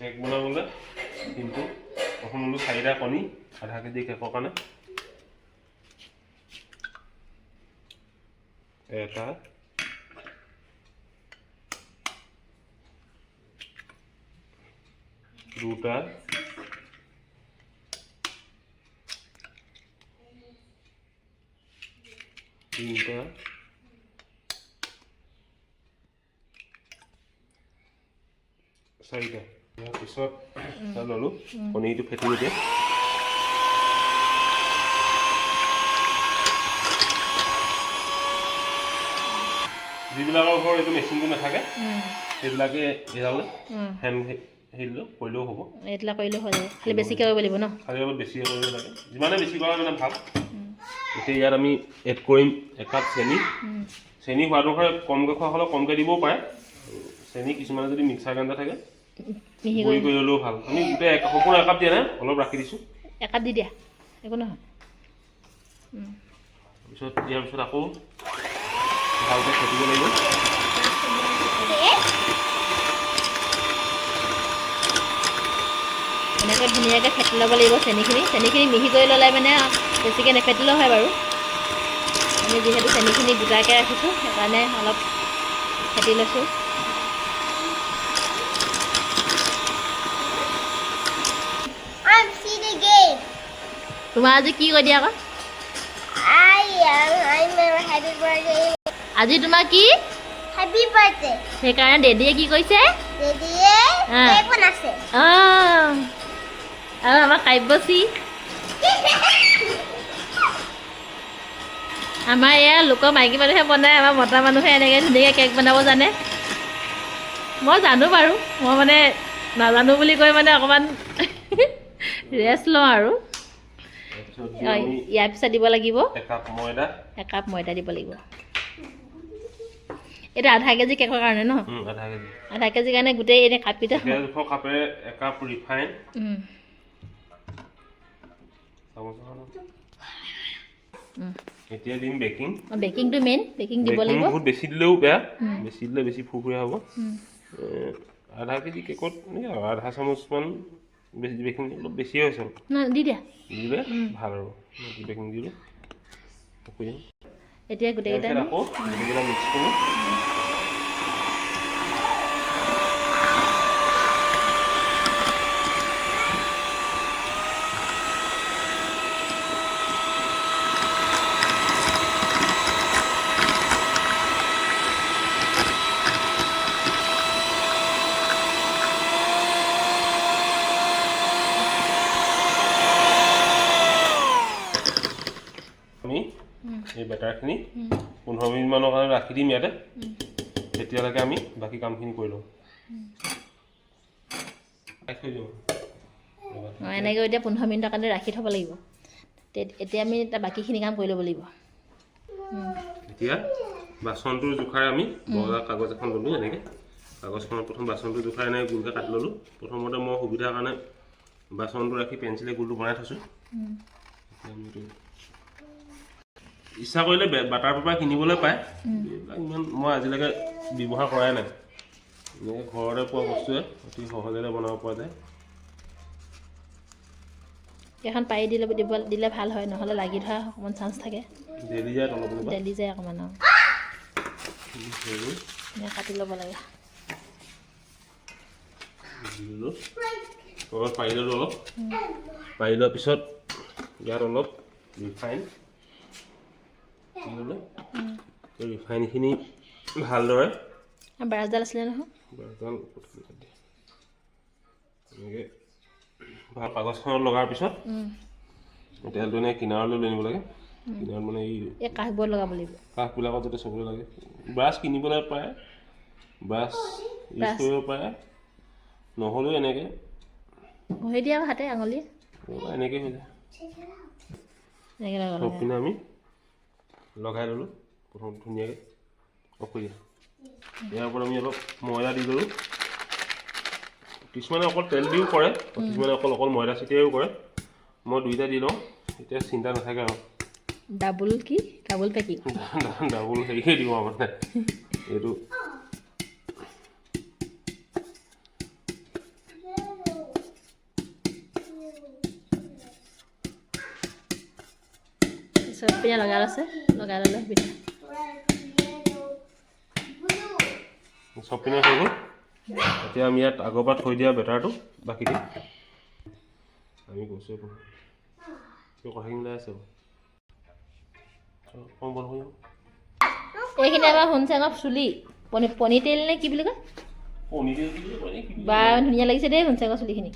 Cake বনাবলৈ চিম্পুল। প্ৰথম ল'লোঁ চাৰিটা কণী, আধা কেজি কেকৰ কাৰণে। এটা, দুটা, তিনিটা, চাৰিটা। ইয়াৰ পিছত এটা ল'লোঁ, কণীটো ফেটিম এতিয়া। যিবিলাকৰ ঘৰত এইটো মেচিনটো নাথাকে, সেইবিলাকে এডাল হেণ্ড হেৰি কৰিলেও হ'ব। এইবিলাক কৰিলেও হৈ যাব, খালি বেছিকৈ কৰিব লাগিব ন? খালি অলপ বেছিকৈ কৰিব লাগে। যিমানে বেছি কৰা মানে ভাল। এতিয়া ইয়াত আমি এড কৰিম একাপ চেনি। চেনি সোৱাদ অনুসাৰে, কমকৈ খোৱা হ'লে কমকৈ দিবও পাৰে। আৰু চেনি কিছুমানে যদি মিক্সাৰ গ্ৰাইণ্ডাৰ থাকে, মিহি গুড়ি কৰি কৰি ল'লেও ভাল। আমি গোটেই সম্পূৰ্ণ একাপ দিয়া নাই, অলপ ৰাখি দিছোঁ। একাপ দি দিয়া, একো নহয়। তাৰপিছত ইয়াৰ পিছত আকৌ ভালকৈ ফেটিব লাগিব। এনেকৈ ধুনীয়াকৈ ফেটি ল'ব লাগিব চেনিখিনি। চেনিখিনি মিহি কৰি ল'লে মানে বেছিকৈ নেফেটিলেও হয় বাৰু। আমি যিহেতু চেনিখিনি গোটাকৈ ৰাখিছোঁ, সেইকাৰণে অলপ ফেটি লৈছোঁ। I'm see the game. তোমাৰ আজি কি কৈ দিয়া আকৌ? I am. I'm a happy birthday. আজি তোমাৰ কি? Happy birthday. সেইকাৰণে ডেডিয়ে কি কৰিছে? Daddy, কেক বনাইছে। অঁ, আৰু আমাৰ কাব্যশ্ৰী, আমাৰ এয়া লোকৰ মাইকী মানুহে বনায়, আমাৰ মতা মানুহে এনেকৈ ধুনীয়াকৈ কেক বনাব জানে। মই জানো বাৰু, মই মানে নাজানো বুলি কৈ মানে অকণমান ৰেষ্ট লওঁ আৰু। তাৰপিছত দিওঁ আমি ইয়াৰ পিছত দিব লাগিব একাপ ময়দা। একাপ ময়দা দিব লাগিব। এইটো আধা কেজি কেকৰ কাৰণে ন? আধা কেজি। আধা কেজিৰ কাৰণে গোটেই এনেই কাপকেইটা। এতিয়া জোখৰ কাপেৰে একাপ ৰিফাইন চামুচ এখন। এতিয়া দিম বেকিং। বেকিংটো মেইন, বেকিং দিব বেকিং লাগিব। বহুত বেছি দিলেও বেয়া, বেছি দিলে বেছি ফুৰফুৰীয়া হ'ব। আধা কেজি কেকত এনেই আৰু আধা চামুচমান বেছি বেকিং, অলপ বেছিয়ে হৈছে অলপ। ন, দি দিয়া। দিলে ভাল আৰু বেকিং দিলোঁ। দিম। এতিয়া গোটেইকেইটা তাৰপিছত আকৌ গোটেইকেইটা মিক্স কৰোঁ। আমি এই বেটাৰখিনি 15 মিনিটমানৰ কাৰণে ৰাখি দিম ইয়াতে। তেতিয়ালৈকে আমি বাকী কামখিনি কৰি লওঁ। থৈ দিওঁ। অঁ, এনেকৈ এতিয়া 15 মিনিটৰ কাৰণে ৰাখি থ'ব লাগিব। এতিয়া আমি তাৰ বাকীখিনি কাম কৰি ল'ব লাগিব। এতিয়া বাচনটোৰ জোখাৰে আমি বগা কাগজ এখন ল'লোঁ। এনেকৈ কাগজখনত প্ৰথম বাচনটোৰ জোখাৰে এনেকৈ গোলকৈ কাটি ল'লোঁ। প্ৰথমতে মই সুবিধাৰ কাৰণে বাচনটো ৰাখি পেঞ্চিলে গোলটো বনাই থৈছোঁ। এতিয়া আমি এইটো ইচ্ছা কৰিলে বাটাৰ পেপাৰ কিনিবলৈ পায়। এইবিলাক ইমান মই আজিলৈকে ব্যৱহাৰ কৰাই নাই। এনেকৈ ঘৰতে পোৱা বস্তুৱে অতি সহজতে বনাব পৰা যায়। এখন পাৰি দিলে দিব দিলে ভাল হয়, নহ'লে লাগি ধৰা অকণমান চান্স থাকে। ডেলি যায় তলত কোনোবা। ডেলি যায় অকণমান। অঁ। সেইবোৰ এনেকৈ কাটি ল'ব লাগে। দি দিলোঁ, তলত পাৰি ল'লোঁ অলপ। পাৰি লোৱাৰ পিছত ইয়াত অলপ ৰিফাইন দি ল'লোঁ। এই ৰিফাইনখিনি ভালদৰে আৰু ব্ৰাছডাল আছিলে নহয়। ব্ৰাছডাল এনেকৈ ভাল কাগজখনত লগাৰ পিছত তেলটো এনেকৈ কিনাৰলৈ লৈ আনিব লাগে। কিনাৰত মানে এই এই কাষবোৰত লগাব লাগিব। কাষবিলাকত যাতে চুবলৈ লাগে। ব্ৰাছ কিনিবলৈ পায়, ব্ৰাছ ইউজ ব্ৰাছ। কৰিব পাৰে, নহ'লেও এনেকৈ ঘঁহি দিয়া আকৌ হাতে আঙুলিয়ে। এনেকৈ হৈ যায়। এনেকৈ লগাব চব লাগে। পিনে আমি লগাই ল'লোঁ প্ৰথম ধুনীয়াকৈ। অফ কৰি দিয়া। ইয়াৰ ওপৰত আমি অলপ ময়দা দি ল'লোঁ। কিছুমানে অকল তেল দিও কৰে, কিছুমানে অকল অকল ময়দা ছটিয়াইও কৰে। মই দুইটা দি লওঁ, এতিয়া চিন্তা নাথাকে আৰু। ডাবুল কি, ডাবুল পেকিং। ডাবুল হেৰিয়ে দিওঁ আৰু মানে এইটো। পিনে লগাই লৈছে, লগাই ল'লে সুবিধা। Red, yellow, blue. চব পিনে হৈ গ'ল। এতিয়া আমি ইয়াত আগৰ পৰা থৈ দিয়া বেটাৰটো বাকী দিম। আমি গৈছোঁ, কথাখিনি ওলাই আছে। অকণ বন্ধ কৰি। এইখিনি আমাৰ সোণচেঙৰ চুলি পনি তেল নে কি বুলি কয়? পনীৰ বুলি কয় নে কি? বা, ধুনীয়া লাগিছে দেই সোণচেঙৰ চুলিখিনি।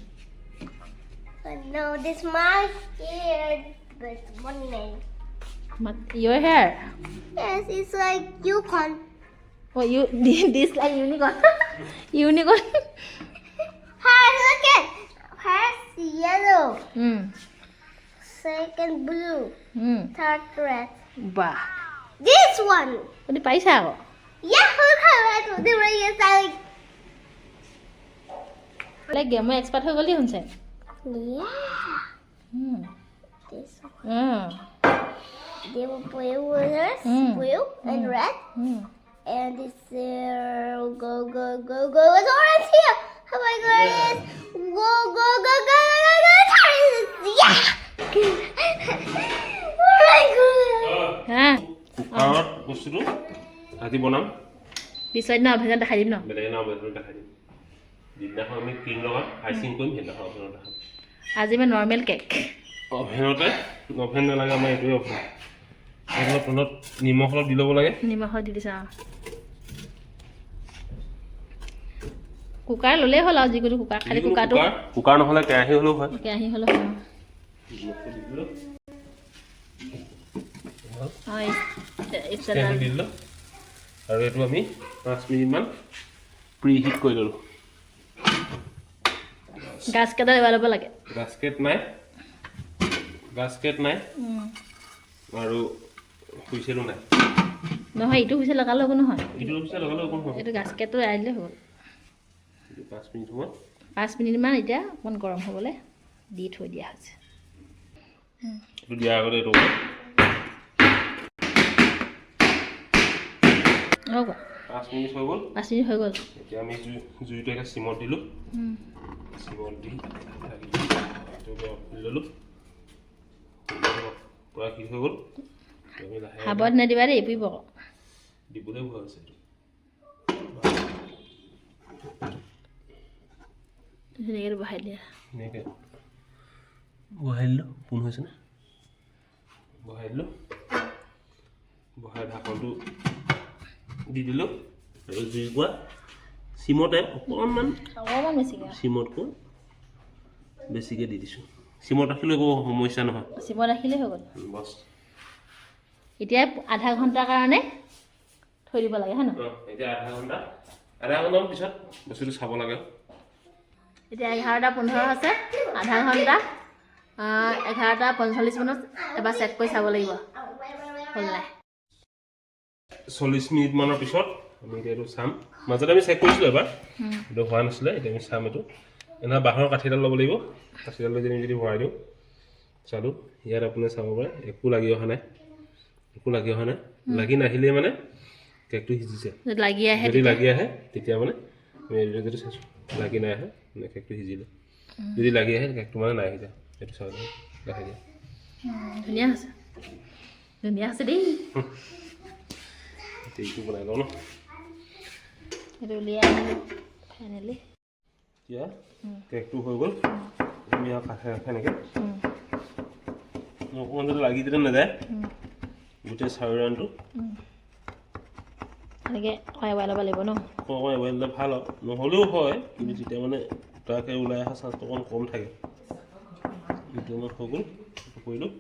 But no, this my hair, but one name. Your hair? Yes, it's like unicorn. Oh, you this like unicorn, unicorn. Hi, look at first yellow, second blue, third red. বাহ। This one. আপুনি পাৰিছা আকৌ। Yeah, look how red the red is like. বোলে গেমৰ expert হৈ গ'লি শুনছে। Yeah. This one. They were blue winners, blue and red, and this go go go go. It's orange here. Oh my goodness! Go go go go go go go! Yeah! Oh my goodness! হা। কুকাৰত বস্তুটো ৰাতি বনাম। পিছৰ দিনা অভেনত দেখাই দিম ন? বেলেগ এদিনা অভেনত দেখাই দিম। যিদিনাখন আমি ক্ৰীম লগাম, আইচিং কৰিম, সেইদিনাখন অভেনত দেখাম। আজি মানে নৰ্মেল কেক। অভেনতে, অভেন নালাগে আমাৰ, এইটোৱে অভেন। এইবিলাক তলত নিমখ অলপ দি ল'ব লাগে। নিমখ দি দিছা অঁ। কুকাৰ ল'লেই হ'ল আৰু যিকোনো কুকাৰ, খালি যিকোনো কুকাৰটো কুকাৰ, কুকাৰ নহ'লে কেৰাহী হ'লেও হয়। কেৰাহী হ'লেও হ'ল। নিমখটো দি দিলোঁ। অঁ, ষ্টেণ্ডটো দি দিলোঁ আৰু এইটো আমি 5 মিনিটমান প্ৰি হিট কৰি ল'লোঁ। গাছকেইটা এবাৰ ল'ব লাগে। গাছকেট নাই, গাছকেট নাই আৰু হুইচেলো নাই। নহয়, ইটো হুইচেল লগালে হ'ব নহয়? ইটো হুইচেল লগালেও অকণ হ'ব। এইটো গাছকেটটো এৰাই দিলে হৈ গ'ল। এইটো 5 মিনিট সময়। 5 মিনিটমান এতিয়া অকণমান গৰম হ'বলৈ দি থৈ দিয়া হৈছে। এইটো দিয়াৰ আগতে এইটো হ'ব কোৱা। 5 মিনিট হৈ গ'ল। 5 মিনিট হৈ গ'ল। এতিয়া আমি জুইটো একে চিমত দিলোঁ। চিমত দি এইটো খুলি ল'লোঁ, পূৰা হিট হৈ গ'ল। এতিয়া আমি লাহে সাৱধানে দিবা দেই, পুৰিব আকৌ। দিবলৈ ভয় হৈছে এইটো। ধুনীয়াকৈ বহাই দিয়া। ধুনীয়াকৈ বহাই দিলোঁ। পোন হৈছেনে? বহাই দিলোঁ। বহাই ঢাকনটো দি দিলোঁ আৰু জুই কোৱা চিমতে অকণমান অকণমান বেছিকৈ। চিমতকৈ বেছিকৈ দি দিছোঁ। চিমত ৰাখিলেও একো সমস্যা নহয়। চিমত ৰাখিলেই হৈ গ'ল। বছ। এতিয়া আধা ঘণ্টাৰ কাৰণে থৈ দিব লাগে হয় নহয়? অঁ, এতিয়া আধা ঘণ্টা, আধা ঘণ্টামান পিছত বস্তুটো চাব লাগে। এতিয়া 11টা 15 হৈছে। আধা ঘণ্টা, 11টা 45 মানত এবাৰ চেক কৰি চাব লাগিব হ'ল নাই। 40 মিনিটমানৰ পিছত আমি এতিয়া এইটো চাম। মাজতে আমি চেক কৰিছিলোঁ এবাৰ, এইটো হোৱা নাছিলে। এতিয়া আমি চাম। এইটো এনে বাঁহৰ কাঠি এডাল ল'ব লাগিব। কাঠিডাল লৈ যদি ভৰাই দিওঁ, চালোঁ, ইয়াত আপুনি চাব পাৰে, একো লাগি অহা নাই, একো লাগি অহা নাই। লাগি নাহিলেই মানে কেকটো সিজিছে। যদি লাগি আহে? যদি লাগি আহে তেতিয়া মানে আমি এইটো যদি চাইছোঁ, লাগি নাই আহে মানে কেকটো সিজিলে। যদি লাগি আহে, কেকটো মানে নাই সিজা। এইটো চাওঁ, দেখাই দিয়া। ধুনীয়া হৈছে, ধুনীয়া হৈছে দেই। এতিয়া এইটো বনাই লওঁ ন? সেইটো উলিয়াই আনিলোঁ ফাইনেলি। এতিয়া কেকটো হৈ গ'ল। আমি আৰু কাষে কাষে এনেকৈ অকণমান যদি লাগি যদি নাযায় গোটেই চাউৰানটো। এনেকৈ এৱাই ল'ব লাগিব ন? অকণ অকণ এৱাই দিলে ভাল আৰু নহ'লেও হয়, কিন্তু তেতিয়া মানে গোটাকৈ ওলাই অহা চান্সটো অকণ কম থাকে। এইটো আমাৰ হৈ গ'ল। এইটো কৰিলোঁ।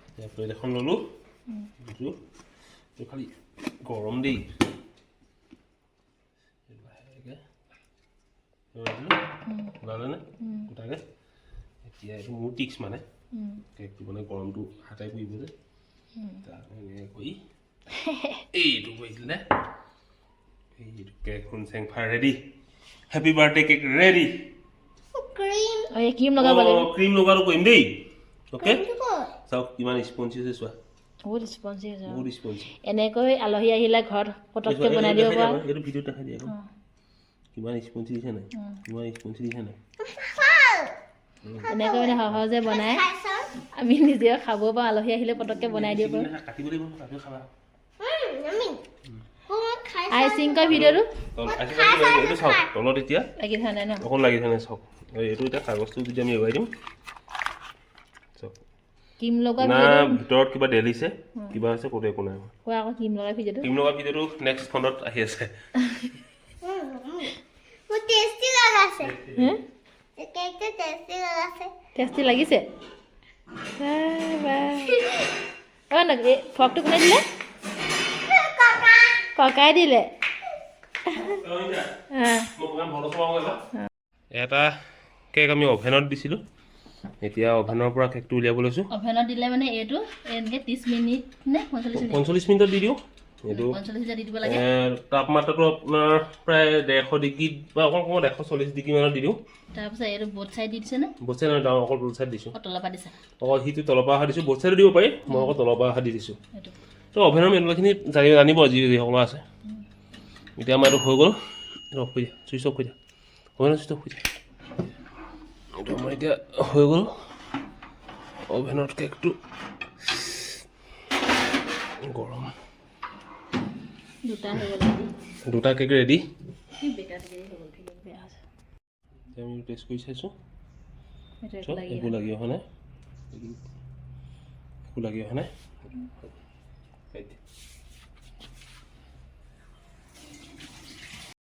এতিয়া প্লেট এখন ল'লোঁ। এইটো খালি গৰম দেই। লাহেকৈ এৱাই দিলোঁ। ওলালেনে গোটাকৈ? এতিয়া এইটো মোৰ টিক্স, মানে কেকটো মানে গৰমটো হাতে পুৰিব যে, তাৰ এনেকৈ কৰি এইটো কৰি দিলে। এইটো cake সোণচেংফা ready, happy birthday cake ready. Cream. অঁ, এই ক্ৰীম লগাব লাগিব। ক্ৰীম লগোৱাটো কৰিম দেই, অ'কে। Cream to চাওক কিমান স্পঞ্জি হৈছে, চোৱা। বহুত স্পঞ্জি হৈছে। বহুত স্পঞ্জি। এনেকৈ আলহী আহিলে ঘৰত পটককৈ বনাই দিব পৰা। এইটো ভিডিঅ'ত দেখাই দিয়া আকৌ। কিমান স্পঞ্জি দিছে নাই? কিমান স্পঞ্জি দিছে নাই? এনেকৈ মানে সহজে বনাই। Try some. আমি নিজে খাব পাৰোঁ, আলহী আহিলে পটককৈ বনাই দিব পাৰোঁ। কাটিব লাগিব, কাটিও খাবা। Yummy. খাই আইচিংকৰ ভিডিঅ'টো এইটো চাওক, তলত এতিয়া লাগি ধৰা নাই ন? অকণ লাগি থকা নাই, চাওক। এইটো এতিয়া কাগজটো যদি আমি এৰুৱাই দিম, চাওক। ক্ৰীম লগোৱা না ভিডিঅ'টো ভিতৰত কিবা ডেলিছে, কিবা হৈছে, ক'তো একো নাই। কোৱা আকৌ, ক্ৰীম লগা ভিডিঅ'টো। ক্ৰীম লগা ভিডিঅ'টো নেক্সট খণ্ডত আহি আছে। মোৰ টেষ্টি লগাছে। হে? কেকটো টেষ্টি লগাছে। টেষ্টি লাগিছে। বাহ, বাহ। অ' এই ফ্ৰকটো কোনে দিলে? ককাই দিলে। অঁ। এটা কেক আমি অভেনত দিছিলোঁ, এতিয়া অভেনৰ পৰা কেকটো উলিয়াব লৈছোঁ। অভেনত দিলে মানে এইটো এনেকৈ 30 মিনিট নে 45 মিনিট? 45 মিনিটত দি দিওঁ এইটো। 45 মিনিট দি দিব লাগে। তাপমাত্ৰাটো আপোনাৰ প্ৰায় 150 ডিগ্ৰীত বা অকণ কমত 140 ডিগ্ৰী মানত দি দিওঁ। তাৰপিছত এইটো ব'থ চাইড দি দিছে নে? ব'থ চাইড নহয়, অকল ব'থ চাইড দিছোঁ। অঁ, তলৰ পৰা দিছা? অকল সিটো তলৰ পৰা অহা দিছোঁ, ব'থ চাইডো দিব পাৰি, মই অকল তলৰ পৰা অহা দি দিছোঁ। এইটো তো অভেনৰ মেনুৱেলখিনি জানিব যিসকলৰ আছে। এতিয়া আমাৰ এইটো হৈ গ'ল, এইটো অফ কৰি দিয়া, চুইচ অফ কৰি দিয়া, অভেনৰ চুইচ অফ কৰি দিয়া। এইটো আমাৰ এতিয়া হৈ গ'ল অভেনত কেকটো গৰম। দুটা হৈ গ'ল। দুটা কেক ৰেডি। কি বেকাৰ হৈ গ'ল, বেয়া হৈছে। এতিয়া আমি টেষ্ট কৰি চাইছোঁ। সেইটো একো চব লাগি একো লাগি অহা নাই, একো লাগি অহা নাই।